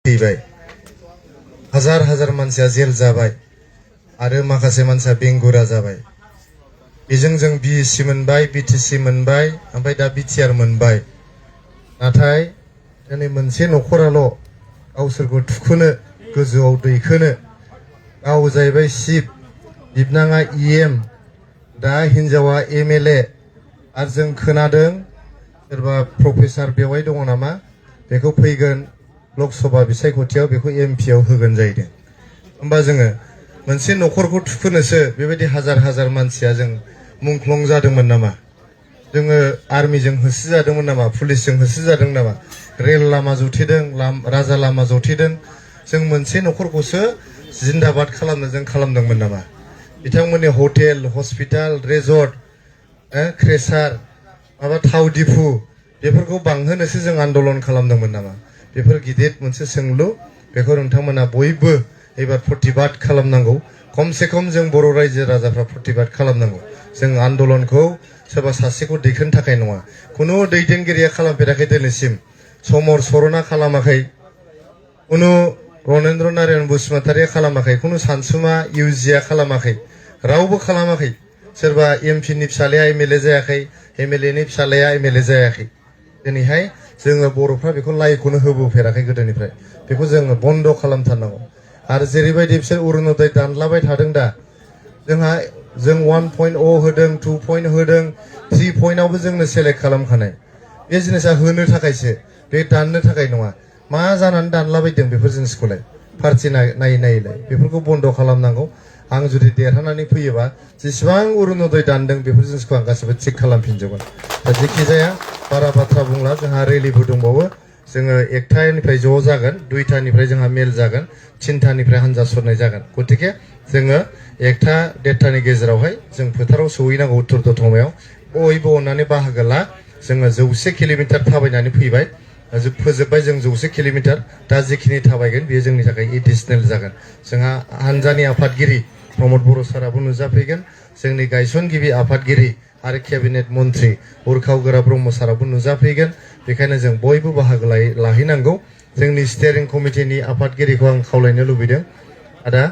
थैबाय हाजार हाजार मानसिया जेल जाबाय आरो माखासे मानसिया बेंगुरा जाबाय बेजों जों बिएससि मोनबाय बिटिसि मोनबाय ओमफ्राय दा बिटिआर मोनबाय नाथाय दिनै मोनसे नखराल' गावसोरखौ थुखोनो गोजौआव दैखोनो गाव जाहैबाय चिफ बिबनाङा इएम दा हिनजावा एमएलए आरो जों खोनादों सोरबा प्रफेसार बेवहाय दङ नामा बेखौ फैगोन लोकसभा बिसायख'थियाव बेखौ एमपिआव होगोन जाहैदों होमबा जोङो मोनसे नखरखौ थुखोनोसो बेबायदि हाजार हाजार मानसिया जों मुंख्लं जादोंमोन नामा जोङो आर्मिजों होसोजादोंमोन नामा पुलिसजों होसोजादों नामा रेल लामा जथेदों राजा लामा जथेदों जों मोनसे नखरखौसो जिन्दाबाद खालामनो जों खालामदोंमोन नामा बिथांमोननि हटेल हस्पिटाल रेजर्ट क्रेसार माबा थाव दिफु बेफोरखौ बांहोनोसो जों आन्दोलन खालामदोंमोन नामा बेफोर गिदिर मोनसे सोंलु बेखौ नोंथांमोना बयबो एबार प्रतिबाद खालामनांगौ खमसे खम जों बर' रायजो राजाफ्रा प्रतिबाद खालामनांगौ जों आन्दोलनखौ सोरबा सासेखौ दैखोनो थाखाय नङा खुनु दैदेनगिरिया खालामफेराखै दिनैसिम समर सरना खालामाखै खुनु रनेन्द्र नारायण बसुमतारिया खालामाखै खुनु सानसुमा इउजिया खालामाखै रावबो खालामाखै सोरबा एमपिनि फिसालाया एमएलए जायाखै एमएलएनि फिसालाया एमएलए जायाखै दिनैहाय जोङो बर'फ्रा बेखौ लाइखौनो होबोफेराखै गोदोनिफ्राय बेखौ जोङो बन्द खालामथारनांगौ आरो जेरैबायदि बिसोर अरुणोदय दानलाबाय थादों दा जोंहा जों 1.0 होदों 2 होदों 3 आवबो जोंनो सेलेक्ट खालामखानाय बे जिनिसा होनो थाखायसो बे दाननो थाखाय नङा मा जानानै दानलाबायदों बेफोर जिनिसखौलाय पार्टि नायै नायैलाय बेफोरखौ बन्द खालामनांगौ आं जुदि देरहानानै फैयोबा जेसेबां अरुणोदय दानदों बेफोर जिनिसखौ आं गासिबो थिक खालामफिनजोबगोन दा जेखि जाया बारा बाथ्रा बुंला जोंहा रेलिबो दंबावो जोङो 1टानिफ्राय ज' जागोन 2टानिफ्राय जोंहा मेल जागोन 3टानिफ्राय हानजा सरनाय जागोन गतिके जोङो 1टा 1:30टानि गेजेरावहाय जों फोथाराव सौहैनांगौ उत्तर दतमायाव बयबो अननानै बाहागो ला जोङो 100 किल'मिटार थाबायनानै फैबाय फोजोबबाय जों 100 किल'मिटार दा जेखिनि थाबायगोन बेयो जोंनि थाखाय एडिशनेल जागोन जोंहा हानजानि आफादगिरि प्रमद बर' साराबो नुजाफैगोन जोंनि गायसनगिरि आफादगिरि आरो केबिनेट मन्त्रि उरखाव गोरा ब्रह्म साराबो नुजाफैगोन बेखायनो जों बयबो बाहागो लाहैनांगौ जोंनि स्टियारिं कमिटिनि आफादगिरिखौ आं खावलायनो लुबैदों आदा